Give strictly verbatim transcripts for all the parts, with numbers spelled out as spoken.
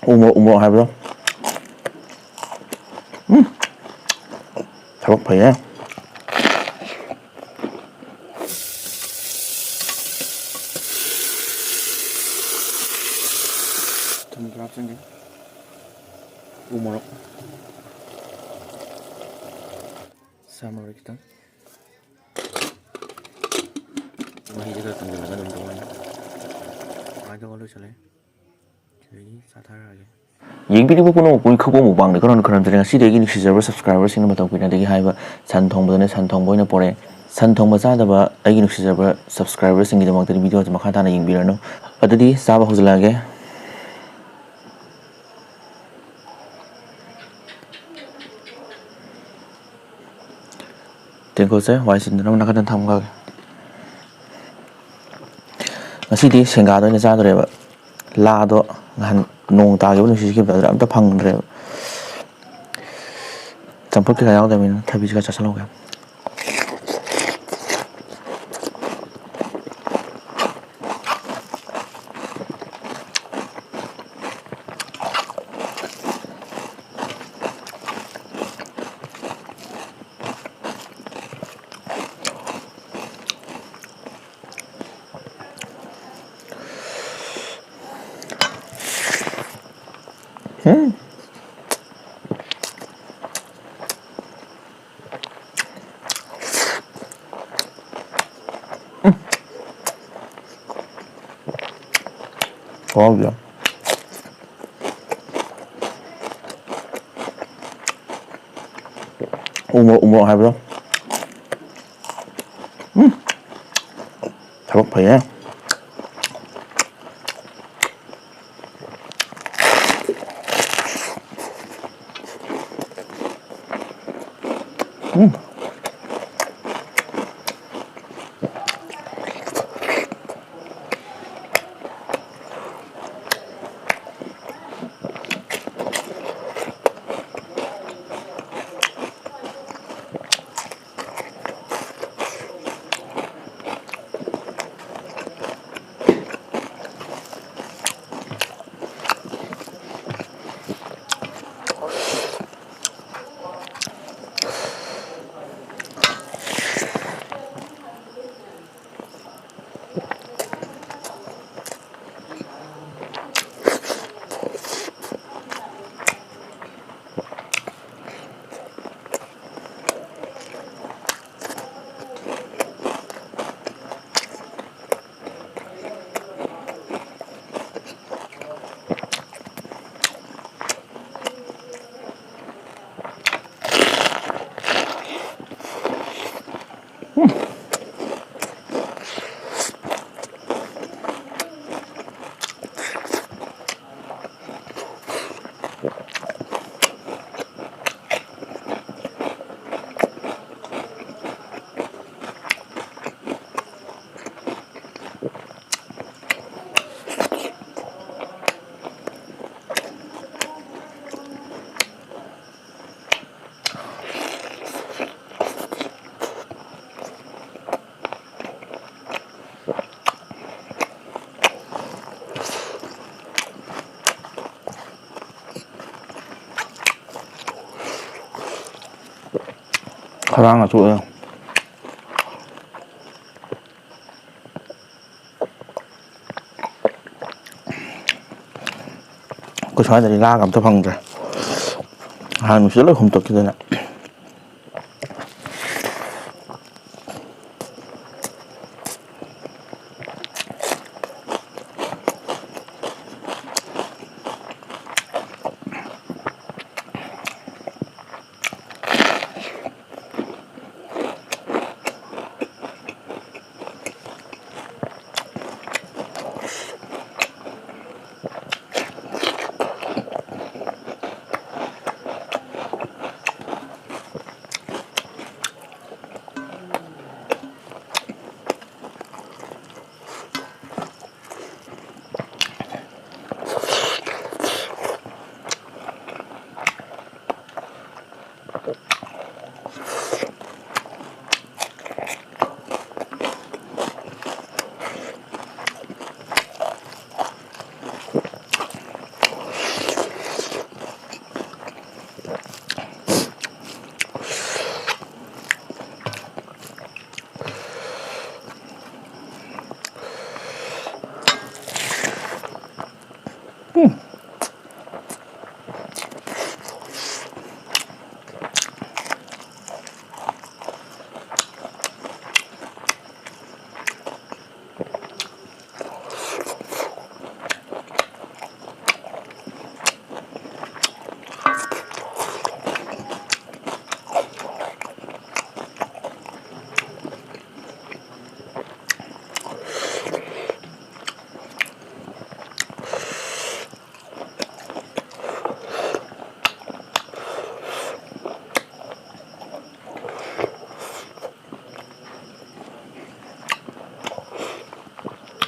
ꯎ ꯃꯣꯔꯣꯛ, ꯎ ꯃꯣꯔꯣꯛ ꯍꯥꯏꯕ꯭ꯔꯣ? ꯎꯝ, ꯊꯕꯛ ꯐꯩꯌꯦ꯫ ꯊꯨꯝ ꯈꯔ ꯍꯥꯞꯆꯤꯟꯒꯦ꯫ ꯎ ꯃꯣꯔꯣꯛ꯫ ꯁꯥ ꯃꯔꯣꯏ ꯈꯤꯇꯪ꯫ ꯃꯍꯤꯁꯦ ꯈꯔ ꯀꯪꯁꯤꯜꯂꯒ ꯑꯗꯨꯝ ꯇꯧꯔꯅꯤ꯫ ꯑꯗꯨꯃꯥꯏꯅ ꯇꯧꯔꯒ ꯂꯣꯏꯁꯤꯜꯂꯦ꯫ ꯁꯤꯗꯒꯤ ꯆꯥꯊꯔꯛꯑꯒꯦ꯫ ꯌꯦꯡꯕꯤꯔꯤꯕ ꯄꯨꯝꯅꯃꯛꯄꯨ ꯏꯈꯨꯕꯝ ꯃꯨꯛꯕꯥꯡꯗ ꯏꯈꯣꯏꯔꯥꯡꯅ ꯈꯨꯔꯨꯝꯖꯔꯤ꯫ ꯉꯁꯤꯗꯤ ꯑꯩꯒꯤ ꯅꯨꯡꯁꯤꯖꯔꯕ subscriberꯁꯤꯡꯅ ꯃꯇꯧ ꯀꯨꯏꯅꯗꯒꯤ ꯍꯥꯏꯕ ꯁꯟ ꯊꯣꯡꯕꯗꯅ ꯁꯟ ꯊꯣꯡꯕ ꯑꯣꯏꯅ ꯄꯣꯔꯛꯑꯦ꯫ ꯁꯟ ꯊꯣꯡꯕ ꯆꯥꯗꯕ ꯑꯩꯒꯤ ꯅꯨꯡꯁꯤꯖꯔꯕ subscriberꯁꯤꯡꯒꯤꯗꯃꯛꯇꯗꯤ videoꯁꯤ ꯃꯈꯥ ꯇꯥꯅ ꯌꯦꯡꯕꯤꯔꯅꯨ꯫ ꯑꯗꯨꯗꯤ ꯆꯥꯕ ꯍꯧꯖꯤꯜꯂꯛꯑꯒꯦ꯫ ꯇꯦꯡꯀꯣꯠꯁꯦ ꯋꯥꯏ ꯁꯤꯠꯅꯅꯕ ꯅꯥꯀꯟꯗ ꯊꯝꯈ꯭ꯔꯒꯦ꯫ ꯉꯁꯤꯗꯤ ꯁꯦꯡꯒꯥꯗ ꯑꯣꯏꯅ ꯆꯥꯗꯣꯔꯦꯕ꯫ ꯂꯥꯗꯣ ꯅꯍꯥꯟ ꯅꯣꯡ ꯇꯥꯈꯤꯕ, ꯅꯨꯡꯁꯤꯠ ꯁꯤꯠꯈꯤꯕꯗ ꯑꯗꯨꯗ ꯑꯝꯇ ꯐꯪꯗ꯭ꯔꯦꯕ꯫ ꯆꯝꯐꯨꯠ ꯀꯩꯀꯥ ꯌꯥꯎꯗꯕꯅꯤꯅ ꯊꯕꯤꯁꯤ ꯈꯔ ꯆꯥꯁꯤꯜꯍꯧꯒꯦ꯫ ꯎꯝ꯫ ꯈꯨꯍꯥꯎꯁꯦ꯫ ꯎ ꯃꯣꯔꯣꯛ, ꯎ ꯃꯣꯔꯣꯛ ꯍꯥꯏꯕ꯭ꯔꯣ? ꯎꯝ꯫ ꯊꯕꯛ ꯐꯩꯌꯦ꯫ ꯎꯝ꯫ ꯑꯉꯥꯡꯅ ꯊꯣꯛꯑꯦ꯫ ꯑꯩꯈꯣꯏ ꯁ꯭ꯋꯥꯏꯗꯗꯤ ꯂꯥꯒ ꯑꯝꯇ ꯐꯪꯗ꯭ꯔꯦ꯫ ꯅꯍꯥꯟ ꯅꯨꯡꯁꯤꯠ ꯂꯣꯏ ꯍꯨꯝꯇꯣꯛꯈꯤꯗꯅ꯫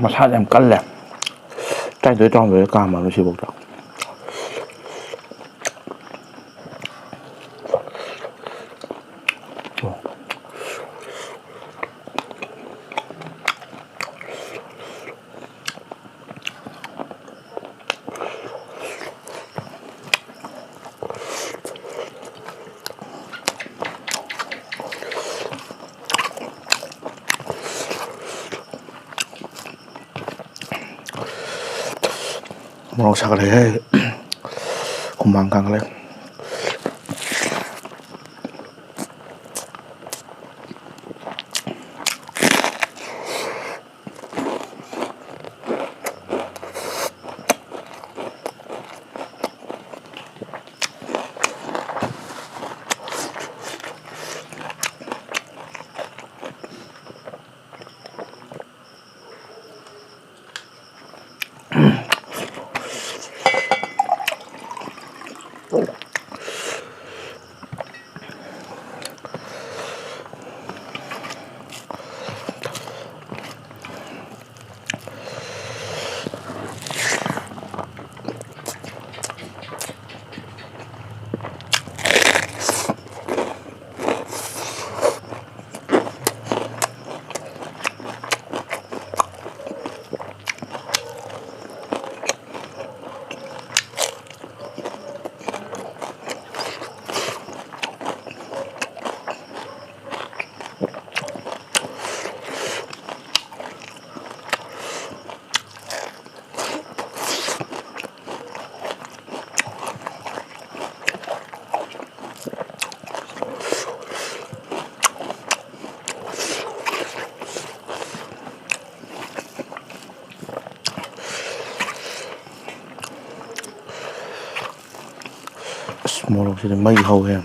ꯃꯁꯥꯗꯤ ꯌꯥꯝ ꯀꯜꯂꯦ꯫ ꯇꯔꯥꯅꯤꯊꯣꯏ, ꯇꯔꯥꯍꯨꯝꯗꯣꯏ ꯀꯥꯝꯃꯕꯅꯤ ꯁꯤꯐꯥꯎꯗ꯫ ꯃꯣꯔꯣꯛ ꯁꯥꯒꯠꯂꯛꯑꯦ꯫ ꯍꯨꯃꯥꯡ ꯀꯥꯡꯈꯠꯂꯦ꯫ ꯑꯁ, ꯃꯣꯔꯣꯛꯁꯤꯗꯤ ꯃꯩ ꯍꯧꯋꯦ꯫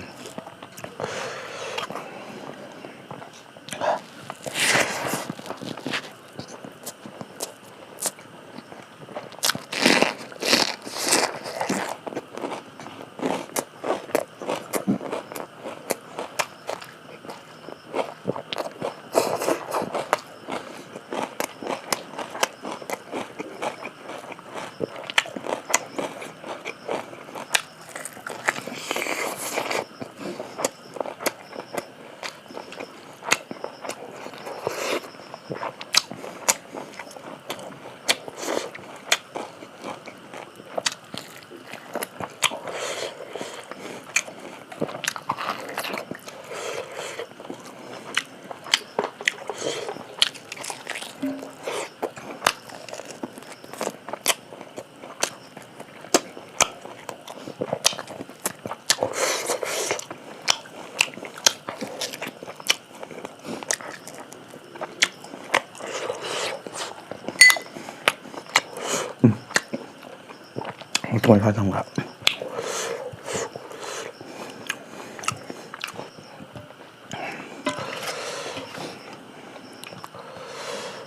ꯃꯇꯣꯟ ꯈꯔ ꯊꯝꯈ꯭ꯔꯦ꯫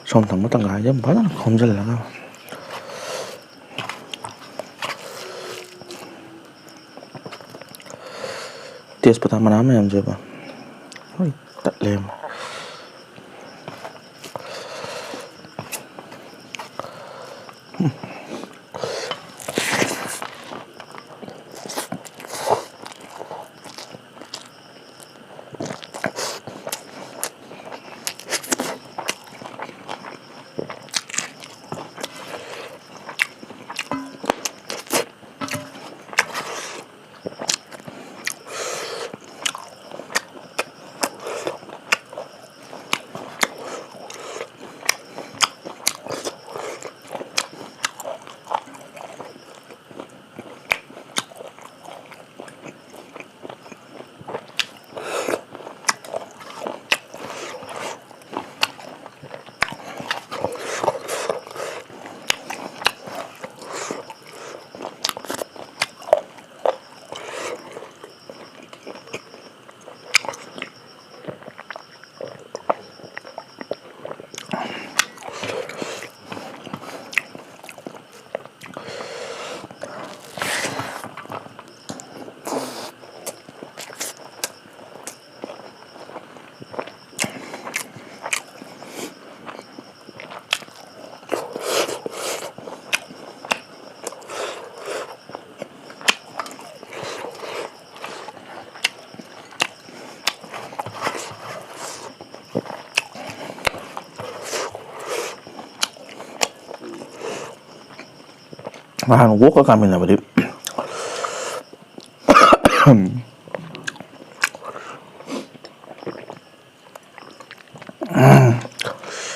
ꯁꯣꯝ ꯊꯝꯕ ꯇꯪꯈꯥꯏꯁꯦ ꯐꯖꯅ ꯈꯣꯝꯖꯤꯜꯂꯒ꯫ ꯇꯦꯖꯄꯇꯥ ꯃꯅꯥ ꯃꯌꯥꯝꯁꯦꯕ ꯂꯣꯏ ꯇꯠꯂꯦ꯫ ꯅꯍꯥꯟ ꯋꯣꯛꯀ ꯀꯥꯃꯤꯟꯅꯕꯗꯤ,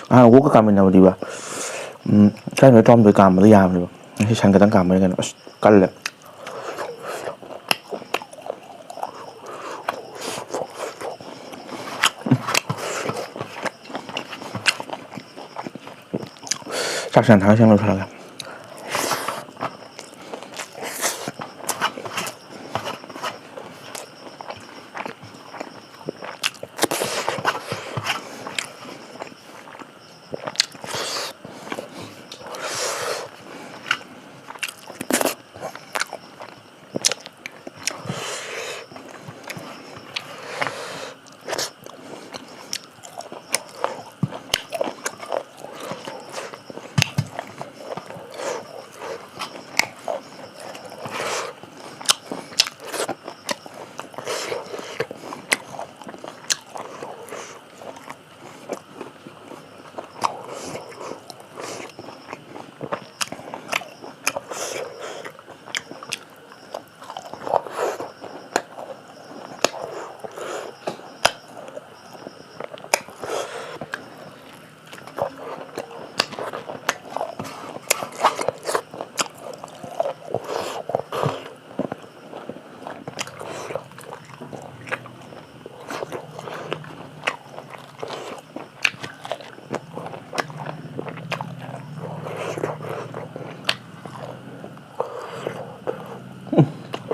ꯅꯍꯥꯟ ꯋꯣꯛꯀ ꯀꯥꯃꯤꯟꯅꯕꯗꯤꯕ, ꯎꯝ, ꯇꯔꯥꯅꯤꯊꯣꯏ, ꯇꯔꯥꯍꯨꯝꯗꯣꯏ ꯀꯥꯝꯕꯗ ꯌꯥꯕꯅꯦꯕ꯫ ꯉꯁꯤ ꯁꯟ ꯈꯛꯇꯪ ꯀꯥꯝꯕꯅꯤ ꯀꯩꯅꯣ꯫ ꯑꯁ, ꯀꯜꯂꯦ꯫ ꯆꯥꯛ ꯁꯟ ꯊꯥꯡ ꯁꯦꯝ ꯂꯣꯏꯁꯤꯜꯂꯒꯦ꯫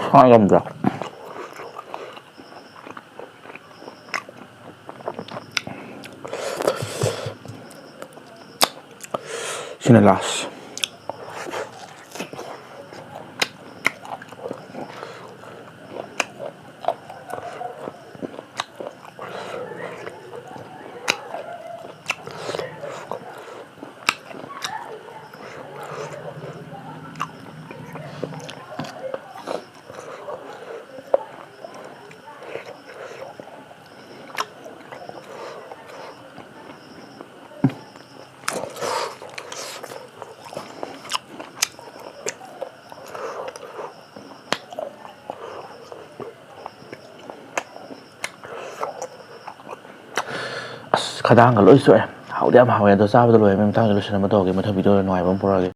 ꯈꯥꯡ ꯉꯝꯗ꯭ꯔꯦ꯫ ꯁꯤꯅ ꯂꯥꯁ꯫ ꯑꯁ, ꯈꯗꯥꯡꯒ ꯂꯣꯏ ꯁꯣꯛꯑꯦ꯫ ꯍꯥꯎꯗꯤ ꯌꯥꯝ ꯍꯥꯎꯋꯦ, ꯑꯗꯣ ꯆꯥꯕꯗ ꯂꯣꯏꯔꯦ꯫ ꯃꯊꯪꯗ ꯂꯣꯏꯁꯤꯟꯅꯕ ꯇꯧꯔꯒꯦ, ꯃꯊꯪ ꯚꯤꯗꯤꯑꯣꯗ ꯅꯨꯡꯉꯥꯏꯕ ꯑꯃ ꯄꯨꯔꯛꯑꯒꯦ꯫